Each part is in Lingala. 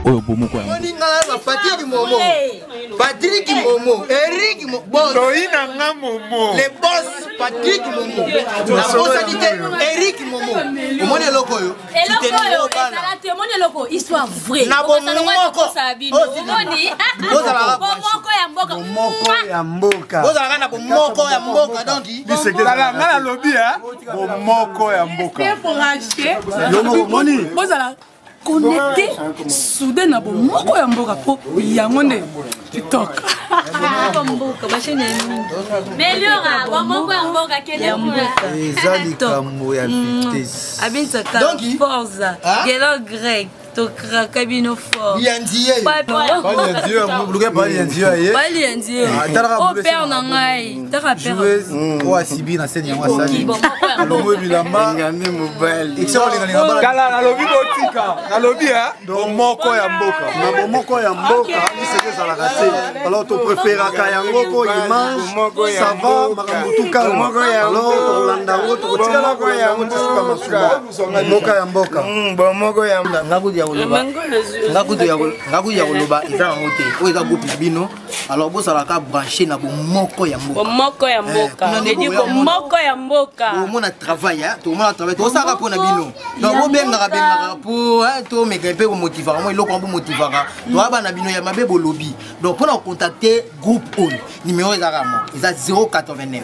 Oyo bomoko ya Moni nga na Patrick Momo. Patrick Momo, Eric Momo. Toyi na nga Momo. Le boss Patrick Momo. Nabosani te Eric Momo. Omoni eloko oyo? Eloko oyo ezala te, omoni eloko histoire vraie. Na bomoko. Omoni? Bomoko ya mboka. Bomoko ya mboka. Bozalaka na bomoko ya mboka donc. Tala nga nalobi hein, bomoko ya mboka. Pour acheter. Yo moko omoni? Bozala connecté soudain na bomoko ya mboka mpo yango nde kitoko. Mboka bashene ya mingi. Meliora bomoko ya mboka kende kuna. Eza likambo ya vitesse. Abinsaka forza. Gelo grec tokraka bino fort. O père na ngai taka père oyo asibi na scène yango asali alongo bilamba kala nalobi botika nalobi bomoko ya mboka na bomoko ya mboka liseke ezalaka te alors topréféraka yango mpo image ça va makambo tu calme alors tokolanda yango tokotikala kolanda yango ti suka masuba mboka ya mboka bomoko ya nga kutu ya koloba nga kutu ya nga kutu ya koloba eza yango te oyo eza groupe na bino alors bozalaka branché na bomoko ya mboka bomoko ya mboka edi bomoko ya mboka bomona travail tokomona travail tokosalaka mpo na bino donc bobengaka bengaka mpo tomeka mpe komotivaka mwa eloko wana bomotivaka toya bana bino ya mabe bolobi donc mpona kocontacte groupe oyo numéro ezalaka mo eza 089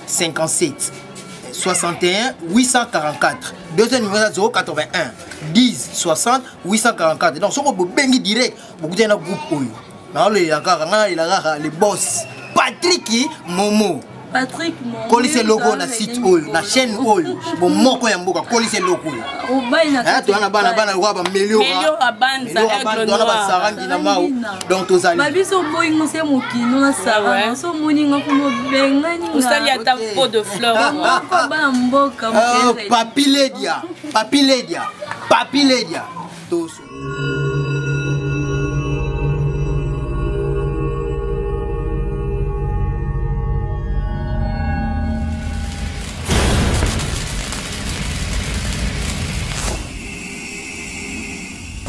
57 61 844 deuxième numéro eza 081 10 60 844 donc soki bobengi direct bokutani na groupe oyo naolela kaka ngai nalela kaka le boss Patrick Momo Patrick Momo kolisa eloko na site oyo na chaîne oyo bomoko ya mboka kolisa eloko oyo toza na bana bana lokola bameliora bamelioratoza basarangi na mau donc tozali babiso oboyingo se mokino na sara so omoni nga kuna obengani osali ata pot de fleur bana mboka papi ledia papi ledia papi ledia toso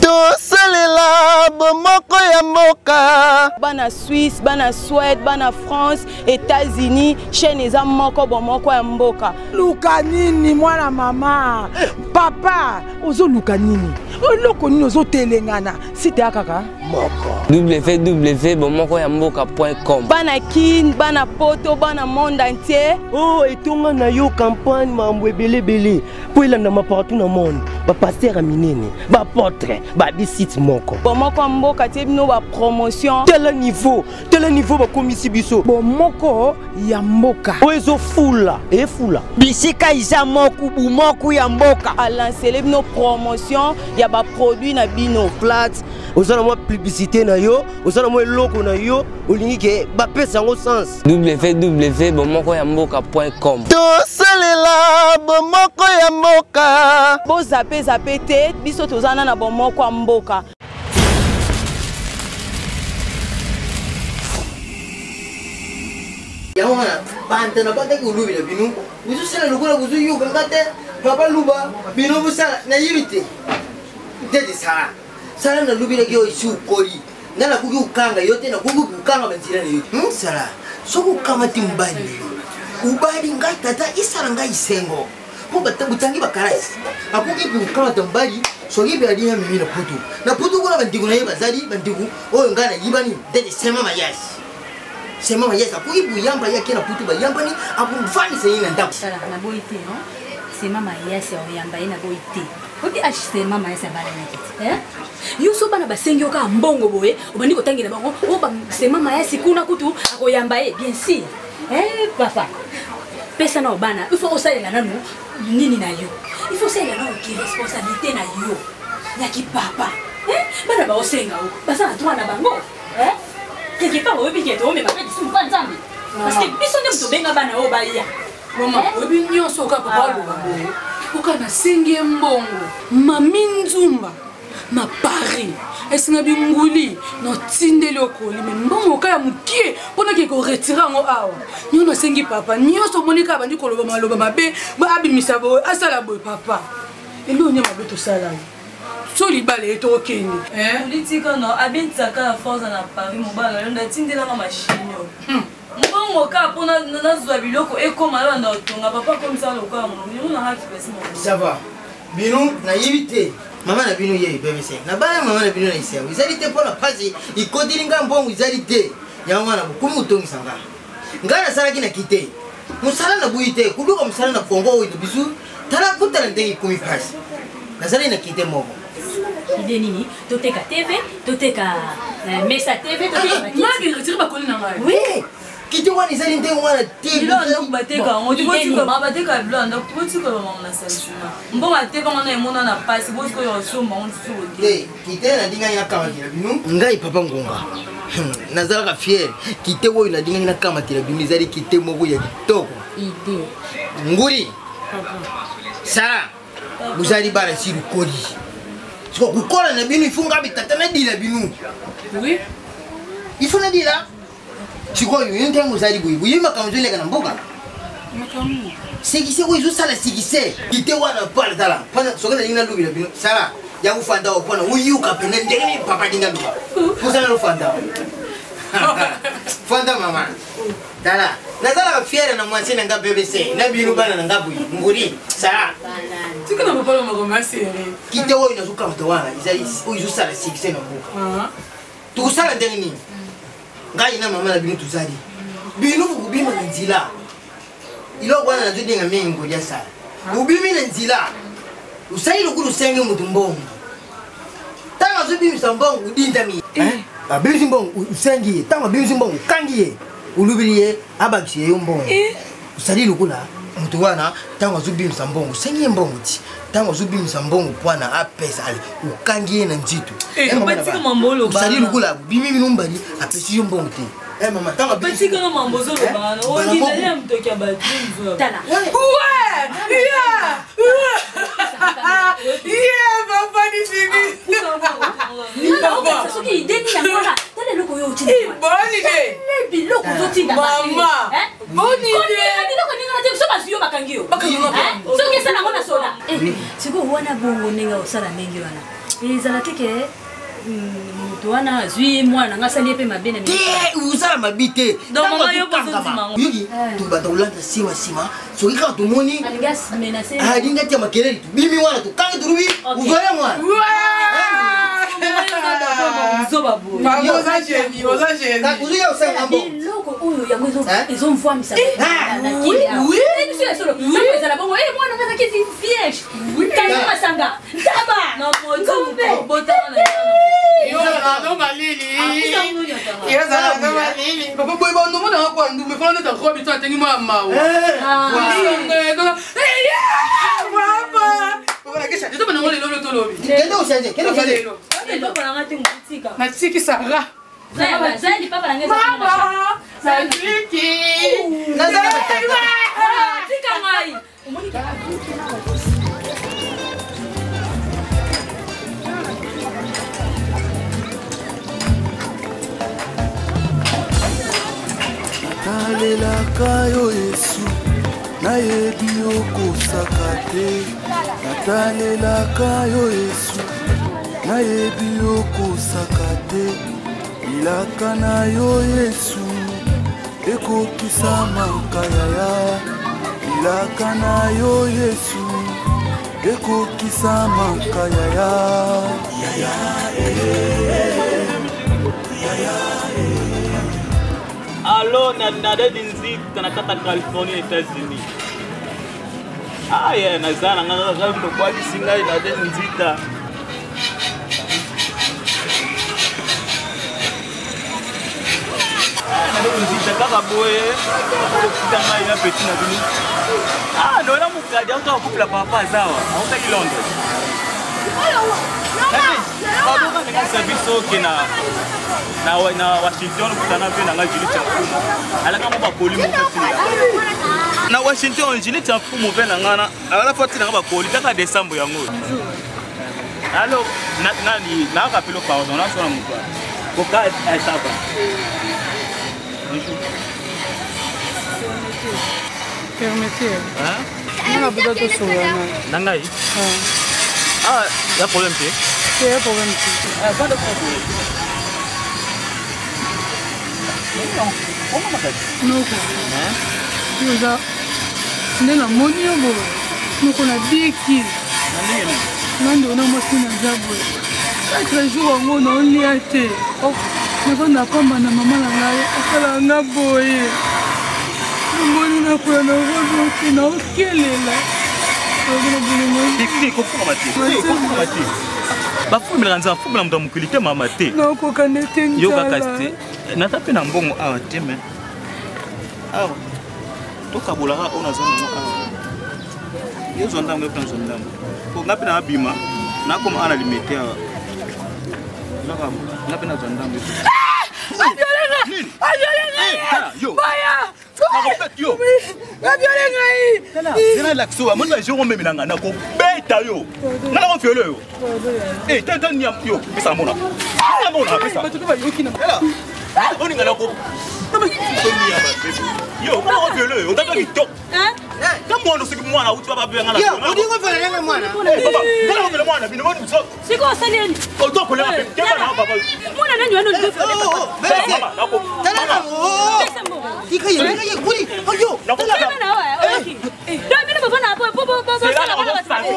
tosalela bomoko ya mboka bana Suisse, bana Suède, bana France, États-Unis, chaîne eza moko bomoko ya mboka. Luka nini mwana mama? Papa, ozoluka nini? Eloko nini ozotelengana? Site ya kaka moko. www.bomokoyamboka.com Bana Kin, bana Poto, bana monde entier. Oh, etonga na yo campagne mambo ebele ebele mpo elandama partout na monde bapaster ya minene bapotre babisite moko bomoko ya mboka tie bino bapromotion tala niveau tala niveau bakomisi biso bomoko ya mboka oyo ezofula efula bisika iza moku bumoku ya mboka alancele bino promotion ya baproduit na bino plate oza na mwa publicité na yo oza na mwa eloko na yo olingi ke bapesa yango sens www.bomokoyamboka.com tosalela bomoko ya mboka bozape zape te biso toza na na bomoko ya mboka yango wana banta na bandaki kolubi na bino bozosala lokola bozoyoka nga te papa luba bino bosala nayebi te tete sala sala nalobelaki yo esi okoli nga nakoki kokanga yo te nakoki kokanga banzela na yo te sala soki okamati mobali na yo obali ngai tata esala ngai esengo mpo botangi bakalasi akoki mpe kokamata mobali soki mpe ali amemi na poto na poto kuna bandeko na ye bazali bandeko oyo ngai nayibani tete sema mayasi sema mayasi akoki koyamba ye ake na poto bayambani akofandisa ye na ndako naboyi te sema mayasi akoyamba ye naboyi te oki sema mayasi abalanaki te yo so bana basengi yo kaka mbongo boye obandi kotangela bango o sema mayasi kuna kutu akoyamba ye bien sûr papa pesa nao bana il faut osalela nanu nini na yo il faut osalela nao ki responsabilité na yo ya kipapa bana baosenga o baza na droit na bango quelque part oyebi ke toomema mpe lisumu mpa nzambe parce que biso nde moto obenga bana oyo baya mama oyebi nyonso oka papa aloba boye oka nasengi ye mbongo mami nzumba na paris esinga binguli notindeli okoli me mbongo oka ya mokie mpo nake koretire yango awa nio nasengi papa nyonso omoni kaka bandi koloba maloba mabe abimisa boye asala boye papa eloo nde mabe tosala yo. So libala ye tokende. Politika no abentisaka na force na Paris mobala yo ndatindelanga machine oyo. Mbongo kaka mpo nazwa biloko ekoma na banda kotonga papa akomisa lokola molongo nanga kipesi moko. Ça va. Bino nayebi te mama na bino ye bbc nabala mama na bino na esengo ezali te mpo na mpasi ekoteli ngai mbongo ezali te yango wana bokomi kotongisa ngai ngai nasalaki na kite mosala na buyi te koluka mosala na kongo oyo na bisu tala kutana ndenge ekomi mpasi nazali na kite moko ide nini toteka tv toteka euh, mesa tv toteka retire bakoli na ngai oui kiti wana ezali ndenge wana te bilo ndako bateka yango bateka bilo ndako botika bamama na sentiment mbongo ateka wana emona na pasi botika oyo osomba yango lisusu te kite nalingaki nakamatela bino ngai papa ngonga nazalaka fiere kite oyo nalingaki nakamatela bino ezali kite moko ya kitoko nguri sara bozali bana si lukoli siko kokola na bino ifo ngabi tata nadila bino ifo nadila sikoyo yo ntango ozali boye boyebi makambo ezoleka na mboka sekise oyo ezosala sekise kite wana pala tala mpona soki nalingi nalobela bino sala ya kofanda wa mpona oyoka pene ndenge nini papa alingi aloba kozala lofanda fanda mama tala nazalaka fiere na mwasi na nga bbc na bino bana na nga boye nguri sala kite oyo nazokamata wana ezali oyo ezosala sekise na mboka tokosala ndenge nini ngai na mama na bino tozali bino bokobima na nzela eloko wana nazodenga mingi ngoli asala obimi na nzela osali lokola osengi moto mbongo ntango azobimisa mbongo odindami eh? abimisi mbongo osengi ye ntango abimisi mbongo okangi ye olobeli ye abakisi ye yo mbongo eh? osali lokola moto wana ntango azobimisa mbongo osengi ye mbongo ti ntango azobimisa mbongo mpwana apesa ale okangi ye na nzito eh, eh, osali lokola abimi bino mbali apesi yo mbongo te eh, mama ntango apetikanga mambo ozoloba wana ondinali ya motoki ya bato soki ideni yango wana tala eloko oyo otinda biloko ozotinda Bonne idée. Biloko ndenge na te biso bazwi yo bakangi yo. Soki esala yango na soda. Eh, sikoyo wana bongo ndenge osala ndenge wana ezala te ke hmm, moto wana azwi mwana na nga asali ye mpe mabe na te osala mabe te yoki eh. tobanda kolanda nsima nsima soki kaka tomoni alingi atia makelele tobimi wana tokangi tolobi ozoye mwana biloko oyo yango ezomvwamisa biso ya solo ezala bongo e mwana nga azaki vierge kanga masanga ntaba ngombe papa boye bandomonaka kwa ndumbe fana neti akobi to atengi mwa mawa natiki sara natiki tika ngai Natalelaka yo Yesu, nayebi okosaka te. Natalelaka yo Yesu, nayebi okosaka te. Bilaka na yo Yesu ekokisamaka yaya. Bilaka na yo Yesu ekokisamaka yaya. Yaya, eh, eh, yaya, eh. Allo, na Nadedi Nzita na kati ya Californie, États-Unis. Ah, yeah, naza na nga kaka tokwakisi ngai Nadedi Nzita. Ah, Nadedi Nzita kaka boye okita ngai na petit na bino. Ah, noela mokadi auta kokupela papa azawa autaki Londres. Pardon, nga biso ke na na, na washington okutana mpe na ngai julie chafumu alaka mo bakoli moko ntina na washington julie chafumu mpe na ngai alala fo atina nga bakoli taka décembre yango alo nani nakapelo pardon nasona moto koka ça va bonjour Permettez. Hein? Nga na besoin tosolola na ngai. Ah, Ya problème te? Te, ya problème te. Vanda kuna boye. Noko. Yo oza nde namoni yo boye. Noko nabiki. Na ndeko na mwasi naza boye. 4 jours yango naolia te. Navanda pamba na mama na ngai asala nga boye. Namoni nakoya na rodoki naokelela. Kokokama te. Kokokama te. Bafumelaka nzambe, afumela moto ya mokili te mama te. Naokoka nde te Yo kaka nzala. te. Naza mpe na mbongo awa te me. Awa. Tokabolaka oyo naza nango awa. Yo zwa ndambo, yo mpe nazwa ndambo. Po nga mpe nabima, nakoma awa na limete awa. Zwa nga mpe nazwa ndambo. Aviole nga! Aviole nga! Baya! Aviole ngai! Zela lakso, amoni ba jour omemela nga nakobeta yo. Nga nakofiole yo. Eh, tata nyam yo, pesa mona. Pesa mona, pesa. Bato mpe bayoki na. Oninga nako. Yo, nga nakofiole yo, otata kitoko. Ta mwana soki mwana auti bababenga na. Yo, olingo violer nga mwana. Eh, papa, nga nakofiole mwana bino boni biso. Sikoyo osali nini? Otokolela mpe keba na papa. Mwana nani wana olingi ofele papa? Mama, nako. Tala Pesa mbongo. Tika ye, tika ye, nguli. Ayo. Keba na oyo, oyoki. Donc bino bovanda po po po bosala bana bato.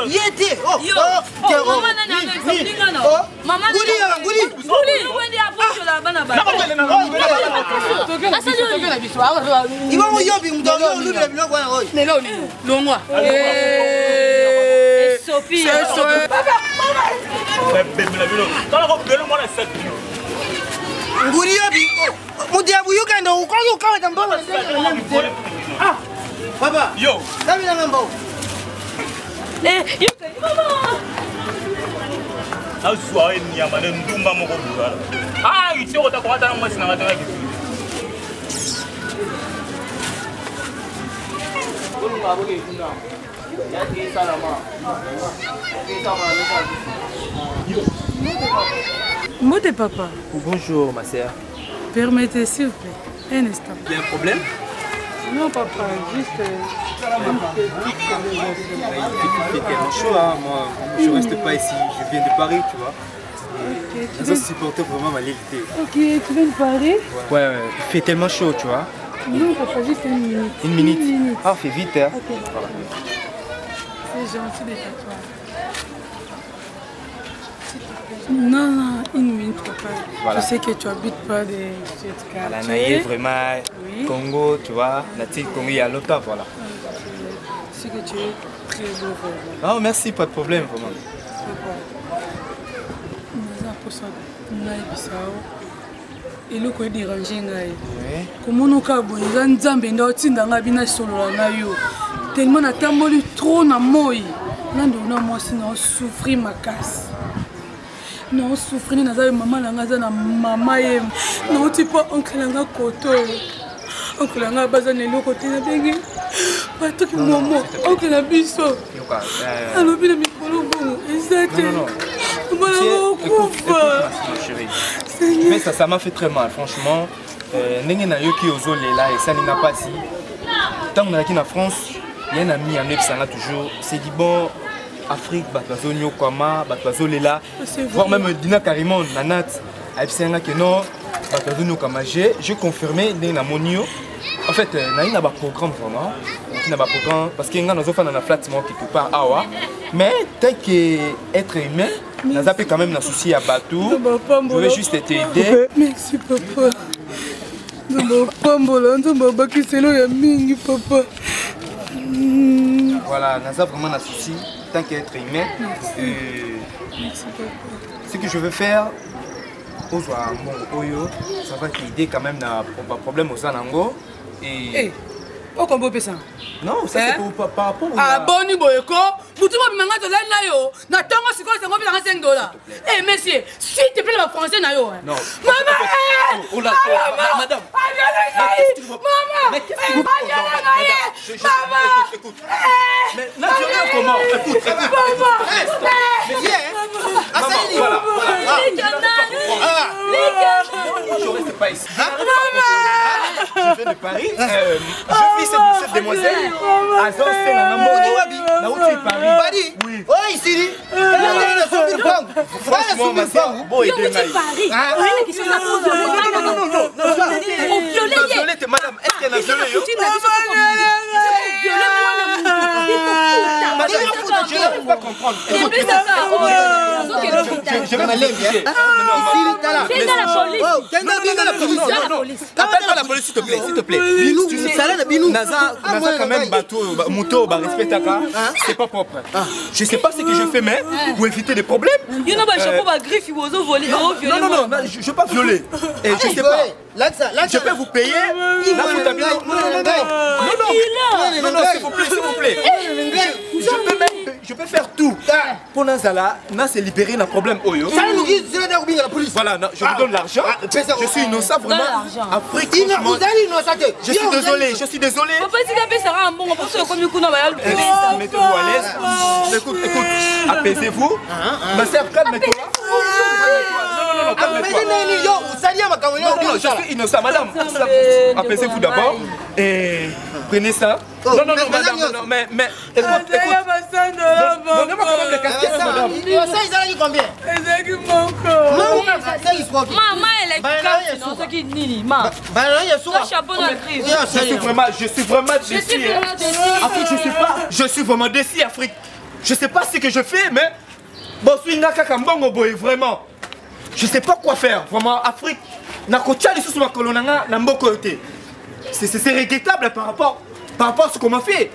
Ye te. Oh, Yo. oh, te, oh. Mama nani Ni, ni. abenga na? Oh. Mama Nguli ya, nguli. Nguli. Nguli apotola bana ba. Ibongo yobi mutu oyo olubela biloko wana oyo. Lelo longwa. Sophie. Bebela bino. Tala ko belo mwana sek. Nguli yobi. Mutu ya buyuka ndo ukoki ukaweta mbongo. Ah. Papa. Yo. Kabila nga mbongo. Eh, yo mama. Nazwa ye nyama ne ndumba moko bozala. Ah, itoko ta kokata na mwasi na nga tanga kitu. Mbote papa. Bonjour ma sœur. Permettez s'il vous plaît. Un instant. Il y a un problème? Non papa, juste une petite conversation. Il fait tellement chaud, hein. Moi, je reste pas ici. Je viens de Paris, tu vois. Ok, tu Je viens, supporter vraiment ma légité. ok, tu viens de Paris? Ouais, ouais, il fait tellement chaud, tu vois. Non papa, juste une minute. Une minute. Une minute. Ah, fait vite, hein. Ok. Voilà. C'est gentil de ta part. Non, non, une minute papa. Voilà. Je sais que tu habites pas de cette Voilà, quartier. naïe vraiment Oui. Congo, tu vois. Natif Congo, il y a longtemps, voilà. Je sais que tu es très beau vraiment. Ah, merci, pas de problème, vraiment. Papa, naza mposa nayebisa yo eloko ederange ngai komona oka boye eza nzambe nde otinda ngai bino asolola na yo tellement natamboli trop na moi na ndeko na mwasi na osouffrir makasi na osouffrir nde naza mama na ngai aza na mama ye nauti mpo oncle na ngai koto oncle na ngai baza na eloko te nabengi batoki momo oncle na biso Yoka, alobi na mikolo bongo eza te Non, non, non. mobala Tu sais, ngo écoute, okufa écoute, ma chérie. Mais ça m'a fait très mal, franchement. Ndenge nayoki ozolela esali nga mpasi. Ntango nazalaki na France, ya un ami amebisanga toujours, c'est dit bon, Afrique, bato bazonyokwama, bato bazolela, C'est vrai. voire même Dina carrément na Nat ayebisanga que non, bato bazonyokwama. J'ai confirmé ndenge namoni yo. En fait, nayi na baprogramme vraiment, naki na baprogramme parce que nga nazofanda na flat moko quelque part awa, mais tant que être humain, naza mpe quand même na souci ya bato. Je vais juste t'aider. Merci papa. Nzambe opambola, nzambe abakiselo ya mingi papa. Voilà, naza vraiment na souci tant qu'être humain. Merci papa. Ce que je veux faire, ozwa mbongo oyo, ça va t'aider quand même na ba problème oza nango. Et Eh, okombo opesa. Non, ça c'est pour, par rapport au aboni boye ko butu mobima ngai tozali na yo na ntongo sikoyo sango opesanga 5 dollars. Eh monsieur, s'il te plaît, bafrançais na yo. Non. Mama. Oh là, oh, madame. Aviole ngai mama, aviole ngai mama. Écoute, Mais là, tu regardes comment? Écoute, écoute. Mama. Maman, voilà, voilà. Moi, je reste pas ici. Je viens de Paris. Je vis cette demoiselle. Agence, c'est la maman. Nauti Paris. Paris. Oui. Oh, ici. nasombi lupangu. Ngai nasombi lupangu. Bo aider ngai. Oviole ye. Violé te, madame, est-ce qu'elle a violé yo? Madame, je n'arrive pas à comprendre. Écoute, je vais vous expliquer. Appelle pas la police, s'il te plaît, s'il te plaît. Tu sais, Naza, Naza quand même bateau, moto, bah respectaka, c'est pas propre. Je sais pas ce que je fais, mais pour éviter des problèmes. Yo na bachapeau bagriffe ozovole. Non, non, non, non, je ne veux pas violer. Et je sais pas. Je peux vous payer. Là, vous tapez. Non, non, non, non, non, non, non, s'il vous plaît, s'il vous plaît. Je peux même, je peux faire tout. Pour Nazala, Naz s'est libéré d'un problème. Oyo. Voilà, non, je vous donne l'argent. Je suis innocent, vraiment. Afrique, franchement. Je suis désolé, je suis désolé. Papa tika apesaka mbongo mpo soki okomi kuna baya. Mettez-vous à l'aise. Écoute, écoute, apaisez-vous. Ma sœur, calme-toi. Non, non, non, calme-toi. Non, non, je suis innocent, madame. Apaisez-vous d'abord et prenez ça. Non, non, non, madame, non, non, mais, écoute, écoute. Donnez-moi quand même les casquettes, madame. Ezalaki moko. Mama eleki soki nini ma chapeau na griffe. Je suis vraiment déçu. Vraiment déçu. Afrique, je sais pas, je suis vraiment déçu, Afrique. Je sais pas ce que je fais, mais bon, suis kaka mbongo boy, vraiment. Je sais pas quoi faire, vraiment, Afrique. Nakotia lisusu makolo na nga na mboka oyo te. C'est regrettable par rapport à ce qu'on m'a fait.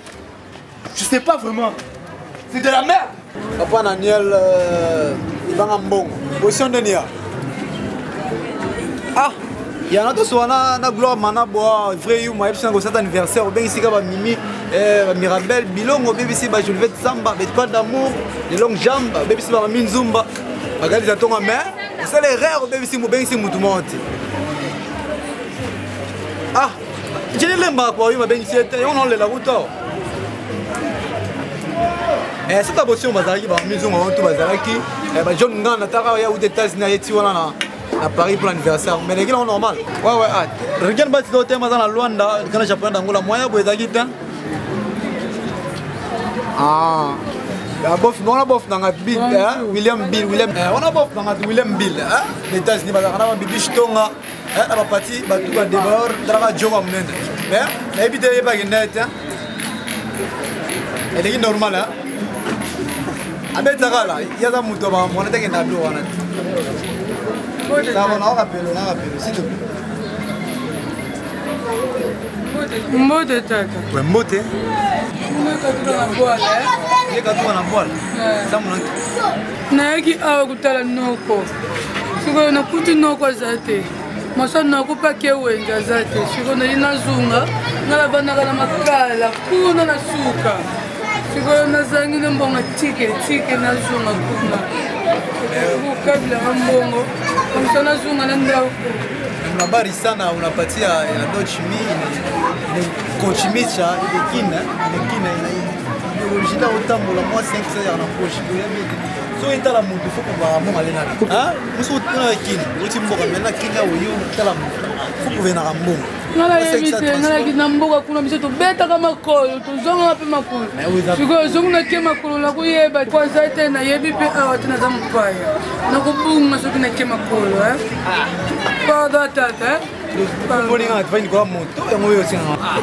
Je sais pas vraiment. C'est de la merde. Papa Daniel, ibanga mbongo position ndeni ya ah yana tosowa na Gloire mana boa vrai yuma yebisi na kosata anniversaire obengisika bamimi, bamirabel bilongo, obebisi bajolivete samba, baétoile d'amour, les longues jambes, obebisi bamami nzumba bagalisa ntongo, mais osala erreur, obebisi obengisi mutu moko te. Ah, jeli lembaka kwa yuma abengisi ye te, yango naolela kuta. Sata bosion bazalaki bamami nzungu bango to bazalaki bajohn nganda taka ya uta États-Unis ayeti wana na Paris pour l'anniversaire, mais leki nango normal. Ouais, ah regarde, bati to tema aza na Lwanda kana Japon d'Angola moyen boye ezalaki te. Ah bof, wana bof nanga Bill, William Bill, William, wana bof nanga William Bill na États-Unis bazalaka na babibi tonga na bapati batu badebaor talaka jongo monene, mais nayebi te yebaki nde te eleki normal abetaka la ye aza moto bamona teke na bilo wana te. Ça va, naoka pelo, naoka pelo, s'il te plaît. Mbote tata. We mbote. Katuka na bwala. Ye katuka na bwala samunaki. Nayaki awa kotala noko, sikoyo nakuti noko aza te, masa noko mpaki ewenze aza te. Sikoyo nayi nazunga, nga navandaka na Makala kuna na suka. Sikoyo nazangi na mbongo tike tike, nazunga kuna kokabilaka mbongo komisa nazunga na ndako. Habari sana unapatia ina dochimi ile kochimicha ile kina ile kina ina idéologie na otambola mwa 500 ya na poche oyebi ete soki etala motu fo kobaka mbongo ale nani mosu otuna kini oti mboka me na kini oyo otala motu fo kovenaka mbongo. Nga nayebi te, nga nayaki na mboka kuna, biso tobetaka makolo, tozongaka mpe makolo. Sikoyo ozongi nake makolo, nakoyeba po aza te, nayebi mpe awa te, naza mopaya, nakobunga soki nake makolo. Pardon tata. Olinga tifai nikola moto yango oyo osengaka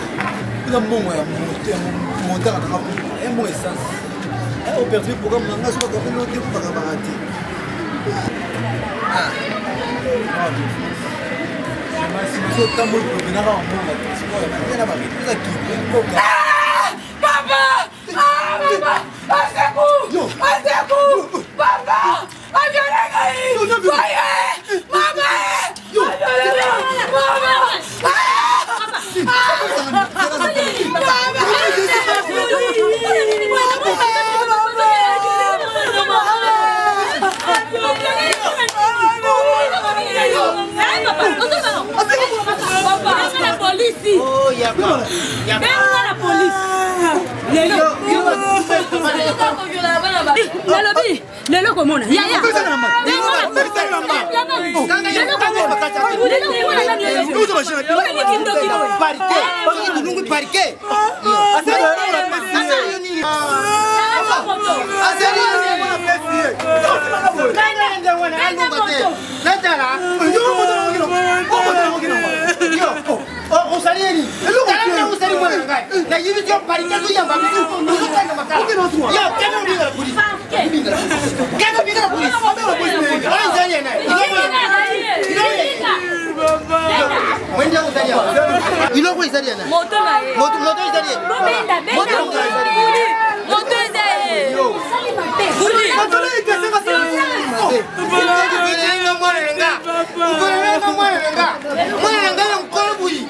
eza mbongo ya moto yango montaka nanga ya mbongo essence operturbe programme nanga so bakabeli te bakabaka te. Otamboli provenaka mbongo na eza kipe. Papa! Ah, papa! Aseku! Aseku! Papa! Aviole ngai! Boye! Mama! Aviole ngai! Mama! Mama! Polisi, benga la polisi. Lelo nalobi, lelo komona yaya. Natala osali nini? Osali mwana na ngai nayebi yo parike ozoyamba bisu ozokanga makala yo kende obinga na polisi, kende obinga na polisi. Oyo ezali ya nani? Mwende ozali awa, biloko ezali ya nani? Moto na ye. Moto ezali ye. Moto eza ye. Mwana na ngai na mokolo buyi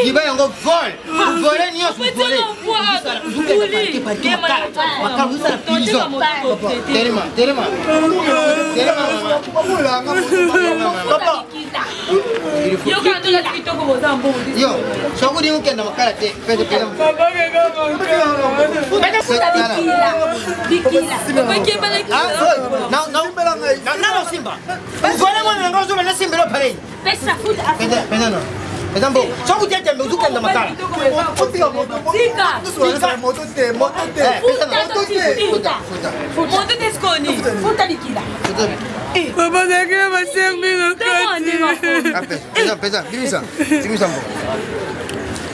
Liba yango vol vole nyonso vole makala ozosala prison. Telema, telema, telema. Yo soki olingi okenda makala te. Nanosimba vole mwana nanga ozoba nasimbelo parei eza mbongo soki otia tembe ozokenda makala.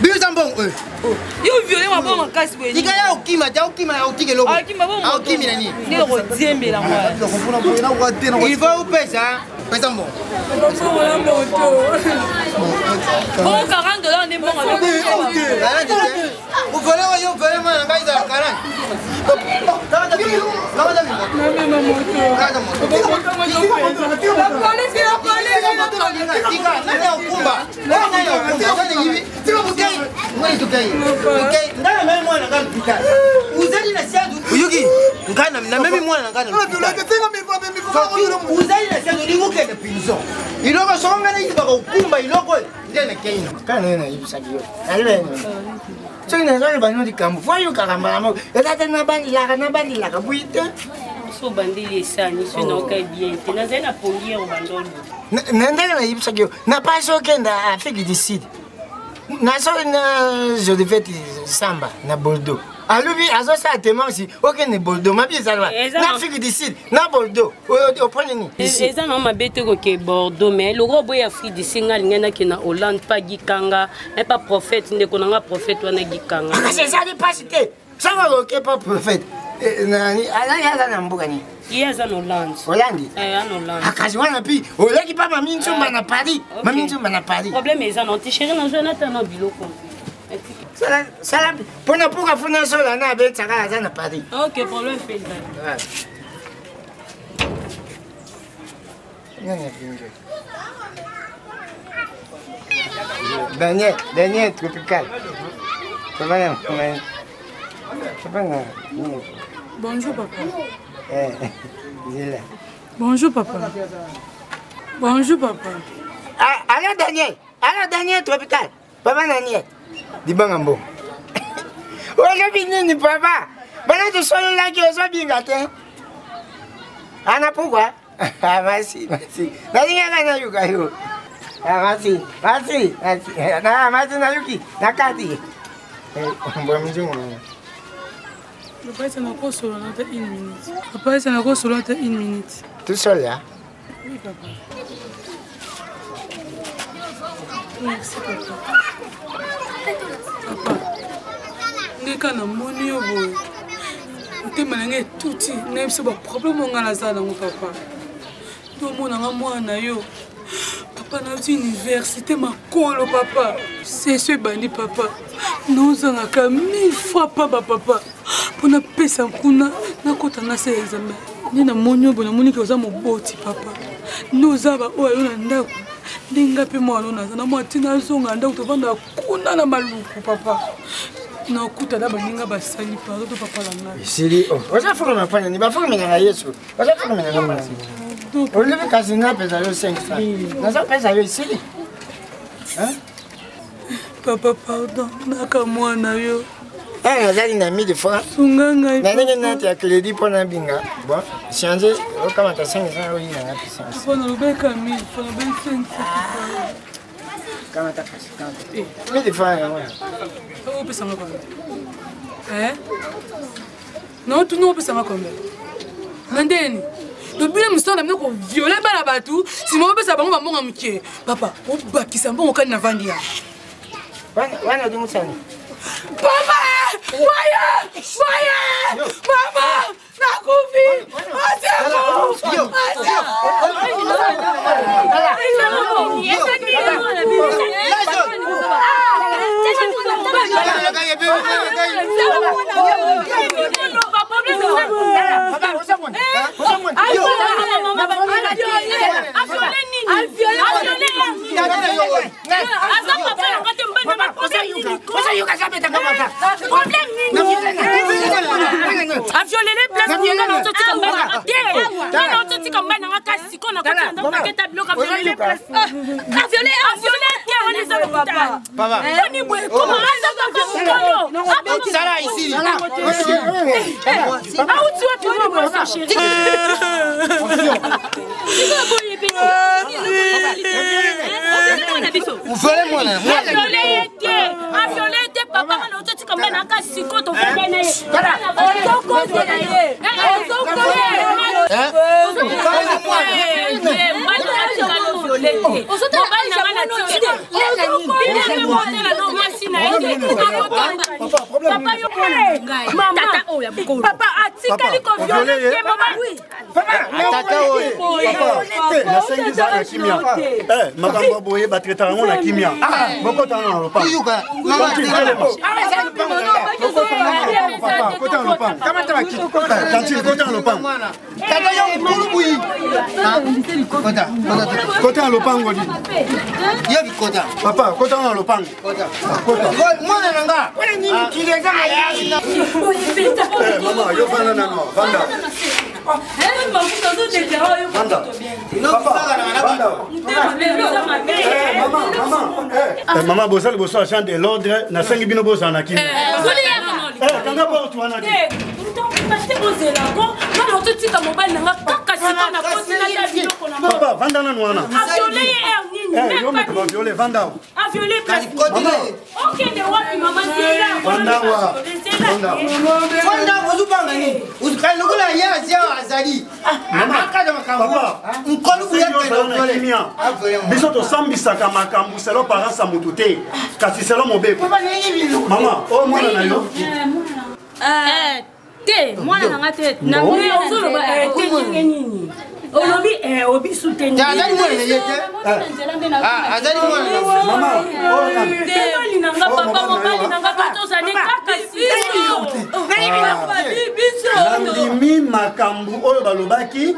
Bimisa mbongo. Yo viole mabongo makasi boye. Tika ya okima te, okima ya otika eloko aokimi na nini? Nde okotiembela. Il faut upesa pesa mbongo. Bongo 40 $ nde mbongo. Uvole oyo uvole mwana ngai ezala 40. Oyoki ngai namemi mwana na ngai, ozali na siange, olingi okende prison. Iloko soko ngai nayibaka okumba iloko oyo nde nakei. Kaka naye nayebisaki yo, soki nazoloba no likambo fo ayokaka mbala moko, eza te nabandilaka nabandilaka boyi te. So obandeli esani so naoka bien te, nazali na pongi ya obanda oloba. Na ndenge nayebisaki yo, na pasi okenda Afrique du Sud, naso na Jodefete Samba na Bordeaux, alobi azosala temansi okende Bordeaux mabi ezalwa na Afrique du Sud na Bordeaux oponi nini? Eza na mabe te koke Bordeaux, mais loko oboyi Afrique du Sud, nga alingai nakende na Hollande pa Gikanga pa prophète, ndeko na nga prophète wana Gikanga. Kasi ezali mpasi te soki okoke pa prophète nani azali aza na mboka nini? Ye aza na Hollande. Hollande. Aza na Hollande. Kasi wana mpi oleki pa mami Nzumba na Paris, mami Nzumba na Paris. Problème eza na te, chéri, nazwa nata na biloko. Sala mpona mpoka funa sola na abetaka aza na Paris. Ok, problème mpe ezali. Nani afingi? Daniel, Daniel Tropical. Ça va, ça va? Bonjour papa. Eh, Zila. Bonjour papa. Bonjour papa. Ah, allô Daniel. Allô Daniel Tropical. Papa Daniel. Libanga mbongo. Olobi nini papa? Bana tosololaki ozobinga te. Ana pourquoi? Ah, merci, merci. Nalingaka nayoka yo. Ah, merci, merci, merci. Na, merci nayoki, nakati. Mbwa mzungu. Papa esa nakosolola ata une minute. Papa esa nakosolola ata une minute. Tout seul là? Oui papa. Merci papa. Papa, ndeka namoni yo boye, motema na ngai etuti. Nayebi biso baproblème oyo ngai naza nango papa. Tomona nga mwana na yo papa, nauti université makolo papa, seso ebandi papa, nozangaka mille fois pamba papa mpo napesa kuna nakota na se examen. Nde namoni yo boye, namoni ke oza moboti papa, nde oza baoyo ayo na ndako, nde nga mpe mwana naza na mwa ntina azonga ndako, tovanda kuna na Maluku papa, nakuta na baninga basali pardon to papa na ngai. Esili oza fokama mpona nini? Bafokamelaka Yesu, oza fokamelaka mpona olobi kasi napesa yo 500, nazopesa yo, esili. Papa pardon, naka mwana yo. Eh, nazali na 1000 francs. Sunga ngai. Na ndenge nati ya crédit mpo na binga. Bon, change okamata 500 oyo na nga puissance. Papa nalobeka 1000 francs, nalobi 500. Kamata kasi, kamata. 1000 francs yango. Opesa nga combien? Eh? Naotuna opesa nga combien? Na ndeni? Tobino mosala na bino koviole bana bato, nsima opesa bango bambongo ya moke. Papa, obakisa mbongo kani na vandi ya. Wana olingisani. Papa! Waya! Waya! Mama! Nakufi! Aseko! Aviolele place nga nazotika mobali nanga te, nga nazotika mobali nanga kasi sikoyo nakoti na ndako biloko aviolele place aviole aviole te, wana eza lokuta. Boni boye koma aza kaka mokolo auti wapi? Mwa boye chéri, sikoyo boye pe aviole ye te, aviole te papa, nga nazotika mobali nanga kasi sikoyo tofanda na ye ozokozela ye. Papa atikali koviole te mobali. Tata oyo nasengi za na kimia, makambo ya boye batraitaka yango na kimia. Bokotana na lopango, kota na lopango, tantine, kota na lopango. Tata yo mokulu buyi. Kota na lopango di. Yo bikota. Papa, kota na lopango. Mwana na nga. Mama, yo vanda nano, vanda. Vanda. Papa, mama, boza liboso agent de l'ordre, nasengi bino bozala na kimia. Kanga porte wana te. Bozelako nga naototika mobali nanga kaka sika na kotinaka biloko na Papa, vanda nanu wana. Aviole ye heure nini? Yo moto baviole, vanda awa. Aviole place okende wapi mama? Zela. Vanda awa. Vanda, ozobanga nini? Kali lokola ye azia azali akata makambo nkolo. Buyakende kimia. Biso tosambisaka makambo selo parence ya motu te, kasi selo mobeko. Mama, oyo mwana na yo? Te, mwana nanga te. Ozoloba te ndenge nini? Olobi obisu te. Azali mwana na ye te, azali mwana. Mobali nanga, papa, mobali nanga tozali kaka. Nandimi makambo oyo balobaki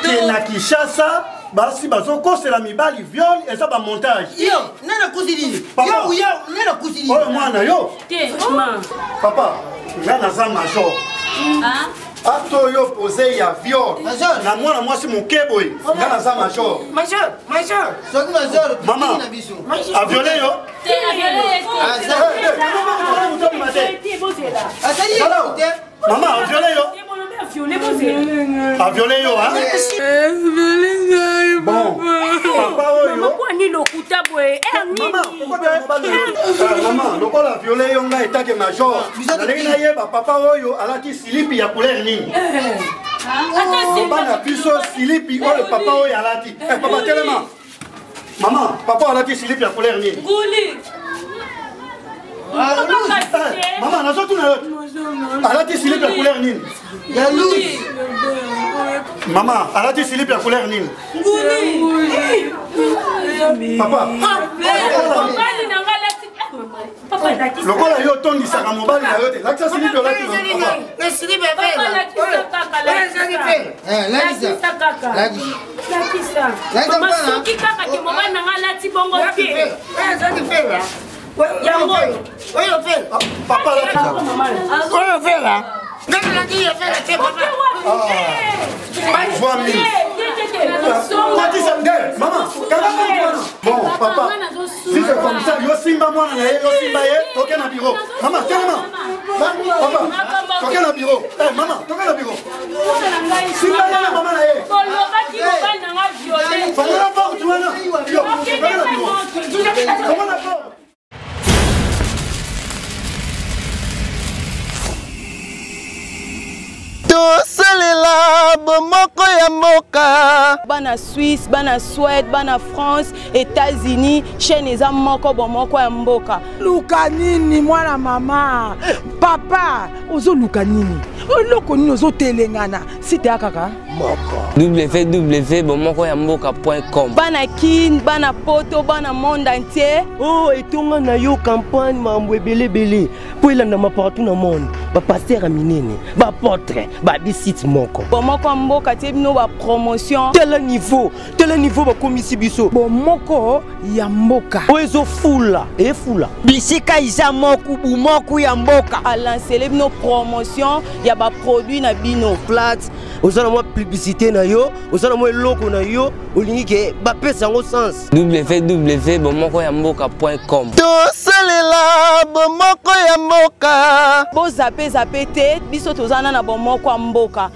ke na Kinshasa basi bazokosela mibali viol, eza bamontage. Yo nana kusi nini? Yo yo nana kusi nini? Oyo mwana yo? Papa, nga naza major. Acte oyo pose ya viol na mwana mwasi moke boye, nga naza major. Major, major. Soki major. Mama, aviole yo? Mama, aviole yo? Aviole yo? Bon, papa oyo kwani lokuta boye? Mama, lokola aviole yo, ngai etake major nalingi nayeba papa oyo alati silipi ya couleur nini. Bana biso, silipi oyo papa oyo alati. Papa, telema. Mama, papa alati silipi ya couleur nini? Nguli. Mama, nazotuna yo, alati silipi ya couleur nini? Ya rouge. Mama, alati silipi ya couleur nini? Papa, lokola yo otondisaka mobali na yo te, lakisa silipi olati. Soki kaka ke mobali nanga alati bongo te. Yango oyo fela. Papa, oyo fela, ngai nalaki ya fela te papa. Voix mille. Kotisa nde, mama, kanga. Bon, papa, si c'est comme ça, yo simba. mwana na ye, yosimba ye, toke na biro. Mama, telema. Papa, toke na biro. Eh, mama, toke na biro. Simba ye na mama na ye. Olobaki mobali na nga viole. Fongola porte wana. Yo, toke na biro. Fongola porte. Tosalela bomoko ya mboka. Bana Suisse, bana Suède, bana France, États-Unis, chaîne eza moko bomoko ya mboka. Luka nini mwana mama? Papa, ozoluka nini? Eloko nini ozotelengana? Site ya kaka moko. www bomoko ya mboka com. Bana Kin, bana Poto, bana monde entier. Oh, etonga na yo campagne mambo ebele ebele mpo elandama partout na monde, bapaster ya minene, baapôtre, babisite moko. Bomoko ya mboka tie bino ba promotion. Tala niveau, tala niveau bakomisi biso. Bomoko ya mboka. Oyo ezofula, efula. Bisika eza moku bumoku ya mboka. Alancele bino promotion ya baproduit na bino. Flat, oza na mwa publicité na yo, oza na mwa eloko na yo, olingi ke bapesa yango sens. www bomoko ya mboka com. Tosalela bomoko ya mboka. Bozape zape te, biso toza na bomoko ya mboka.